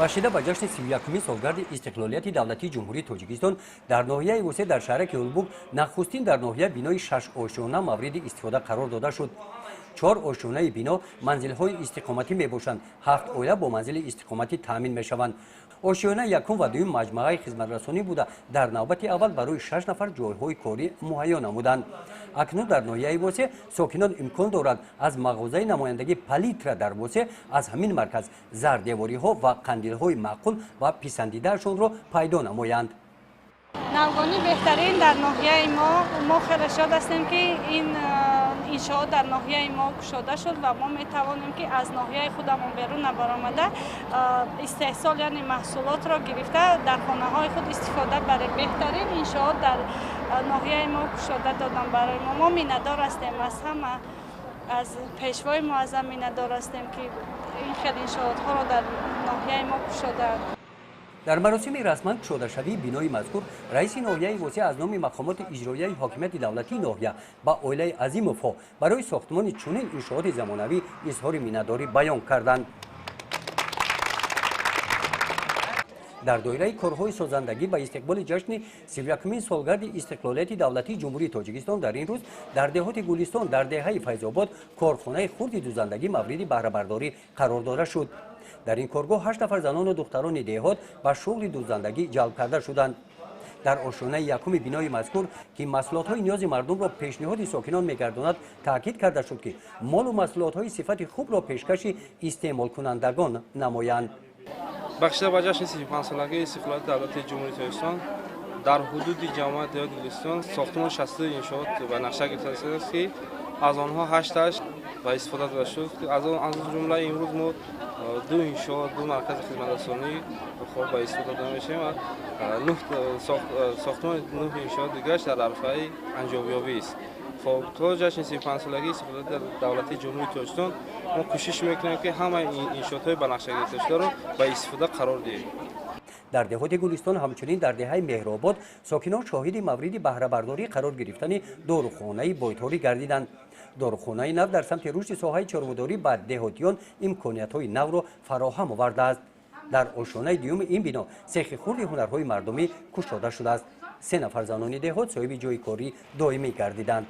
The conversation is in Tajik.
Бахшида ба ҷашни 31-умин солгарди истиқлолияти давлатии Ҷумҳурии Тоҷикистон дар ноҳияи Восе, дар шаҳраки Ҳулбук, нахустин дар ноҳия бинои шашошёна мавриди истифода қарор дода шуд. Чор ошёнаи бино манзилҳои истиқоматӣ мебошанд. Ҳафт оила бо манзили истиқоматӣ таъмин мешаванд. Ошёнаи якум ва дуюм маҷмӯаи хизматрасонӣ буда, дар навбати аввал барои шаш нафар ҷойҳои корӣ муҳайё намуданд. Акнун дар ноҳияи Восе сокинон имкон доранд аз мағозаи намояндагии Палитра дар Восе, аз ҳамин марказ зардевориҳо ва қандилҳои маъқул ва писандидаашонро пайдо намоянд. Навгонӣ беҳтарин дар ноҳияи мо. Мо хеле шод ҳастем, ки ин иншоот дар ноҳияи мо кушода шуд ва мо метавонем, ки аз ноҳияи худамон берун набаромада, истеҳсол, яъне маҳсулотро гирифта, дар хонаҳои худ истифода барем. Беҳтарин иншоот дар ноҳияи мо кушода додам барои мо. Мо миннатдор ҳастем аз ҳама, аз Пешвои муаззам миннатдор ҳастем, ки ин хел иншоотҳоро дар ноҳияи мо кушодаанд. Дар маросими расман кушодашавии бинои мазкур раиси ноҳияи Восе аз номи мақомоти иҷроияи ҳокимияти давлатии ноҳия ба оилаи Азимовҳо барои сохтмони чунин иншооти замонавӣ изҳори миннатдорӣ баён карданд. Дар доираи корҳои созандагӣ ба истиқболи ҷашни 31-умин солгарди истиқлолияти давлатии Ҷумҳурии Тоҷикистон дар ин рӯз дар деҳоти Гулистон, дар деҳаи Файзобод корхонаи хурди дузандагӣ мавриди баҳрабардорӣ қарор дода шуд. Дар ин коргоҳ ҳашт нафар занону духтарони деҳот ба шуғли дузандагӣ ҷалб карда шуданд. Дар ошёнаи якуми бинои мазкур, ки маҳсулотҳои ниёзи мардумро пешниҳоди сокинон мегардонад, таъкид карда шуд, ки молу маҳсулотҳои сифати хубро пешкаши истеъмолкунандагон намоянд. Бахшида ба ҷашни 35-солагии истиқлолияти давлатии Ҷумҳурии Тоҷикистон дар ҳудуди ҷамоати деҳоти Гулистон сохтмони 62 иншоот ба нақша гирифта шудааст, ки аз онҳо ҳашташ ба истифода дода шуд. Аз ҷумла имрӯз мо ду иншоот, ду маркази хизматрасонӣ хоб ба истифода дода мешавем ва сохтмони нӯҳ иншоот дигараш дар арфаи анҷомёбӣ аст. Хоб, то ҷашни 35-солагии истиқлолияти давлатии Ҷумҳурии Тоҷикистон мо кӯшиш мекунем, ки ҳамаи иншоотҳои ба нақша гирифташударо ба истифода қарор диҳем. Дар деҳоти Гулистон, ҳамчунин дар деҳаи Меҳробод сокинон шоҳиди мавриди баҳрабардорӣ қарор гирифтани дорухонаи бойторӣ гардиданд. Дорухонаи нав дар самти рушди соҳаи чорводорӣ ба деҳотиён имкониятҳои навро фароҳам овардааст. Дар ошёнаи дуюми ин бино сехи хурди ҳунарҳои мардумӣ кушода шудааст. Се нафар занони деҳот соҳиби ҷойи корӣ доимӣ гардиданд.